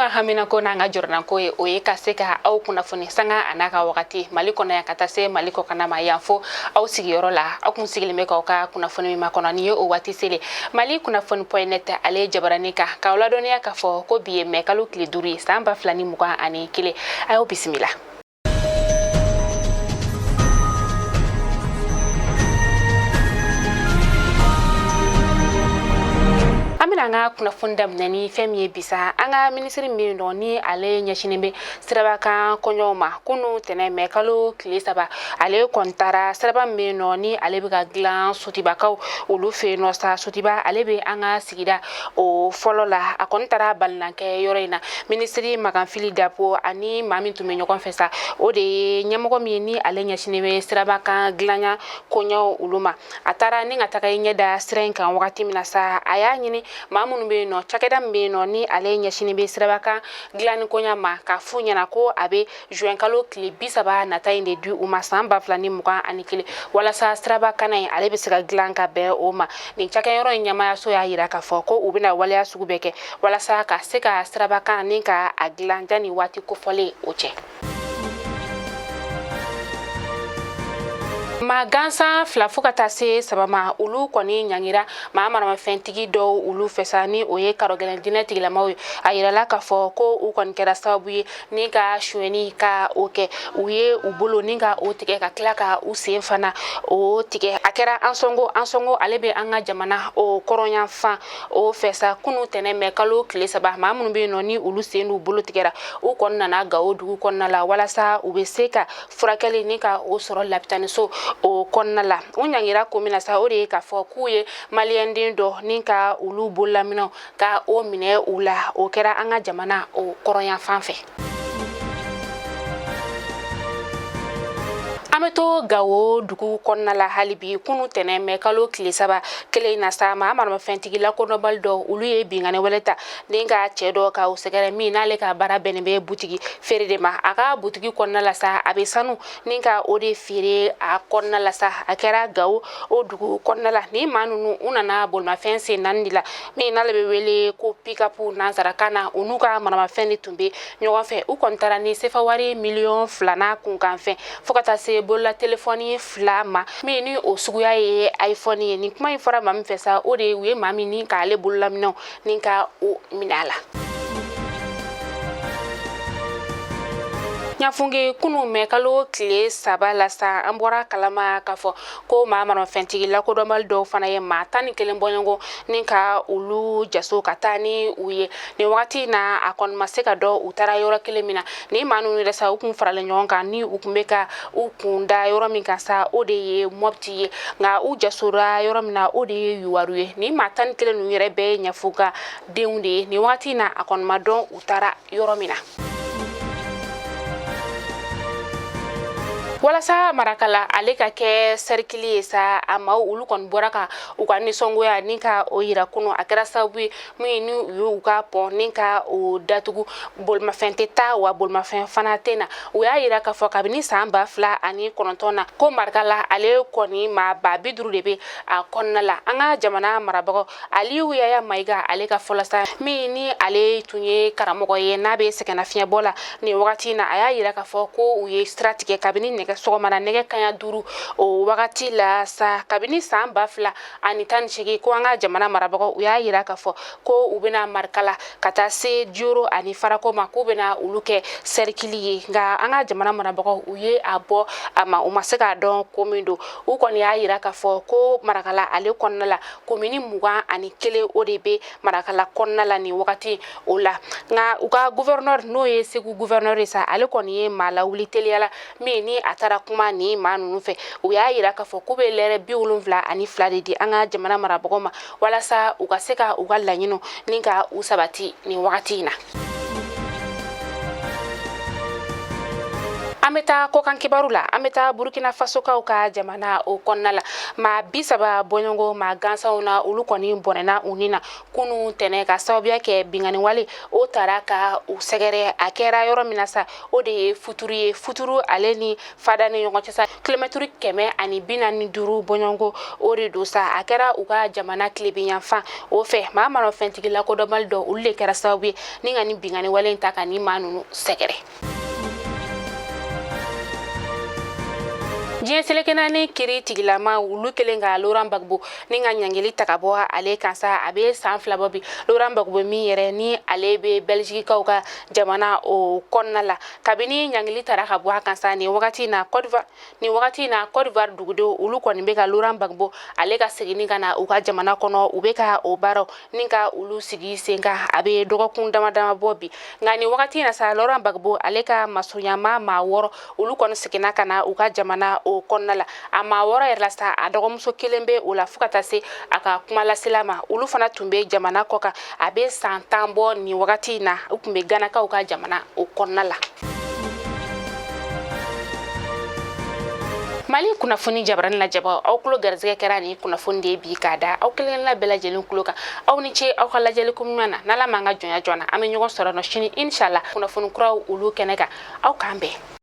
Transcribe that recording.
Anw ka haminako n'an ka jɔrɔnako ye, o ye ka se ka aw kunnafoni sanga a n'a ka wagati, Mali kɔnɔ yan ka taa se Mali kɔkanna ma, yan fo aw sigiyɔrɔ la. Aw kun sigilen bɛ k'aw ka kunnafoni min makɔnɔ, nin ye o waati selen. Mali kunnafoni point net, ale ye jabarani kan k'aw ladɔnniya k'a fɔ ko bi ye mɛ kalo tile 5 ye, san 2021. A y'aw bisimila. An bɛna an ka kunnafoni daminɛ ni fɛn min ye bisa, an ka minisiri min bɛ yen nɔ, ni ale ɲɛsinnen bɛ sirabakan koɲɛw ma, kunu tɛnɛ mɛ kalo tile 3, ale kɔni taara siraba min bɛ yen nɔ, ni ale bɛ ka dilan Sotibakaw olu fɛ yen nɔ sa. Sotiba, ale bɛ an ka sigida o fɔlɔ la. A kɔni taara balinankɛ yɔrɔ in na. Minisiri Makan Fily Dabo ani maa min tun bɛ ɲɔgɔn fɛ sa, o de ye ɲɛmɔgɔ min ye, ni ale ɲɛsinnen bɛ sirabakan dilanya koɲɛw olu ma. A taara ni ka taga i ɲɛ da sira in kan wagati min na sa, a y'a ɲini maa minnu bɛ yen nɔ, cakɛda min bɛ yen nɔ, ni ale ɲɛsinnen bɛ sirabakan dilanni koɲa ma, k'a f'u ɲɛna ko a bɛ juin kalo tile 30 nata in de di u ma, san 2021, walasa sirabakan in ale bɛ se ka dilan ka bɛn o ma. Nin cakɛyɔrɔ in ɲɛmaayaso y'a yira k'a fɔ ko u bɛna waleya sugu bɛɛ kɛ walasa ka se ka sirabakan ni ka a dilan janni waati kofɔlen o cɛ. Maa gansan 2 fo ka taa se 3 ma, olu kɔni ɲangira maa maramafɛntigi dɔw olu fɛ sa, ni o ye karɔgɛlɛn diinɛ tigilamaw ye. A yirala k'a fɔ ko u kɔni kɛra sababu ye ni ka sonyɛni ka o kɛ. U ye u bolo ni ka o tigɛ, ka tila ka u sen fana o tigɛ. A kɛra Ansɔngo. Ansɔngo, ale bɛ an ka jamana o kɔrɔnyanfan o fɛ sa. Kunu tɛnɛ mɛ kalo tile 3, maa minnu bɛ yen nɔ, ni olu sen n'u bolo tigɛra, u kɔni nana Gawo dugu kɔnɔna la walasa u bɛ se ka furakɛli ni ka o sɔrɔ lapitaniso o kɔnɔna la. U ɲangira ko min na sa, o de ye k'a fɔ k'u ye maliyɛnden dɔ ni ka olu bololaminɛw ka o minɛ u la. O kɛra an ka jamana o kɔrɔnyanfan fɛ. An bɛ to Gawo dugu kɔnɔna la hali bi. Kunu tɛnɛ mɛ kalo tile 3 kelen in na sa, maa maramafɛntigi lakodɔnbali dɔ, olu ye binkanni wɛrɛ ta ni ka cɛ dɔ ka o sɛgɛrɛ, min n'ale ka baara bɛnnen bɛ butigi feere de ma. A ka butigi kɔnɔna la sa, a bɛ sanu ni ka o de feere a kɔnɔna la sa. A kɛra Gawo o dugu kɔnɔna la. Ni maa ninnu, u nana bolimafɛn sen naani de la, min n'ale bɛ wele ko pick-up nansarakan na. U n'u ka maramafɛn de tun bɛ ɲɔgɔn fɛ. U kɔni taara ni sefa wari miliyɔn 2 n'a kunkanfɛn, fo ka taa se bolola telefɔni 2 ma, min ni o suguya ye iPhone ye. Nin kuma in fɔra maa min fɛ sa, o de ye u ye maa min ni k'ale bololaminɛw ni ka o minɛ a la. Ɲafunke, kunu mɛ kalo tile 3 la sa, an bɔra kalama k'a fɔ ko maa maramafɛntigi lakodɔnbali dɔw fana ye maa 11 bɔɲɔgɔn ni ka olu jaso ka taa ni u ye. Nin wagati na, a kɔni ma se ka dɔn u taara yɔrɔ kelen min na. Ni maa ninnu yɛrɛ sa, u kun faralen ɲɔgɔn kan, ni u kun bɛ ka u kun da yɔrɔ min kan sa, o de ye Mɔpti ye, nka u jasora yɔrɔ min na, o de ye Yuwaru ye. Ni maa 11 ninnu yɛrɛ bɛɛ ye Ɲafunka denw de ye. Nin wagati na, a kɔni ma dɔn u taara yɔrɔ min na. Walasa Marakala ale ka kɛ sɛrikili ye sa, a maaw olu kɔni bɔra ka u ka nisɔngoya ni ka o yira kunu. A kɛra sababu ye min ye, ni u y'u ka pɔn ni ka o datugu, bolimafɛn tɛ taa wa bolimafɛn fana tɛ na. U y'a yira k'a fɔ kabini san 2009 na, ko Marakala ale kɔni maa 50 000 de bɛ a kɔnɔna la. An ka jamana marabagaw Aliyu Yaya Mayiga, ale ka fɔlɔ sa, min ni ale tun ye karamɔgɔ ye, n'a bɛ sɛgɛnnafiɲɛbɔ la nin wagati in na, a y'a yira k'a fɔ ko u ye sira tigɛ kabini nɛgɛ sɔgɔma na nɛgɛ kaɲa 5 o wagati la sa. Kabini san 2018, ko an ka jamana marabagaw u y'a yira k'a fɔ ko u bɛna Marikala ka taa se Dioro ani Farako ma, k'u bɛna olu kɛ sɛrikili ye, nka an ka jamana marabagaw u ye a bɔ a ma, u ma se k'a dɔn ko min don. U kɔni y'a yira k'a fɔ ko Marakala ale kɔnɔna la, komini 21, o de bɛ Marakala kɔnɔna la nin wagati o la. Nka u ka gouverneur, n'o ye Segu gouverneur ye sa, ale kɔni ye maa lawuli teliya la, min ni a taara kuma ni maa ninnu fɛ. U y'a yira k'a fɔ k'u bɛ lɛrɛ 72 de di an ka jamana marabagaw ma, walasa u ka se ka u ka laɲiniw ni ka u sabati nin wagati in na. An An bɛ taa kɔkan kibaru la. An bɛ taa Burkina Fasokaw ka jamana o kɔnɔna la. Maa 30 bɔɲɔgɔn maa gansanw na, olu kɔni bɔnɛna u ni na kunu tɛnɛ ka sababuya kɛ binkanni wale o taara ka u sɛgɛrɛ. A kɛra yɔrɔ min na sa, o de ye Futuru ye. Futuru ale ni Fada ni ɲɔgɔn cɛ sa, kilomɛtiri 145 bɔɲɔgɔn o de don sa. A kɛra u ka jamana tilebinyanfan o fɛ. Maa manafɛntigi lakodɔnbali dɔ, olu de kɛra sababu ye ni ka nin binkanni wale in ta ka nin maa ninnu sɛgɛrɛ. Diɲɛ seleke naani kiri tigilama, olu kelen ka Laurent Gbagbo ni ka ɲangili ta ka bɔ ale kan sa, a bɛ san 2 bɔ bi. Laurent Gbagbo min yɛrɛ ni ale bɛ Belgiquekaw ka jamana o kɔnɔna la, kabini ɲangili tara ka bɔ a kan sa, nin wagati in na Côte d'Ivoire, nin wagati in na Côte d'Ivoire dugudenw, olu kɔni bɛ ka Laurent Gbagbo ale ka seginni ka na u ka jamana kɔnɔ, u bɛ ka o baaraw ni ka olu sigi sen kan. A bɛ dɔgɔkun dama dama bɔ bi. Nka nin wagati in na sa, Laurent Gbagbo ale ka masurunyama maa 6, olu kɔni seginna ka na u ka jamana o kɔnɔna la. A maa 6 yɛrɛ la sa, a dɔgɔmuso kelen bɛ o la, fo ka taa se a ka kumalasela ma. Olu fana tun bɛ jamana kɔ kan, a bɛ san 10 bɔ nin wagati in na. U tun bɛ Ganakaw ka jamana o kɔnɔna la. Mali kunnafoni jabarani lajɛbaw, aw tulo garisɛgɛ kɛra nin kunnafoni de ye bi k'a da aw kelenkelenna bɛɛ lajɛlen tulo kan. Aw ni ce aw ka lajɛli ko ɲuman na. N'Ala m'an ka jɔnya jɔ an na, an bɛ ɲɔgɔn sɔrɔ nɔ sini, inshallah, kunnafoni kuraw olu kɛnɛ kan. Aw k'an bɛn.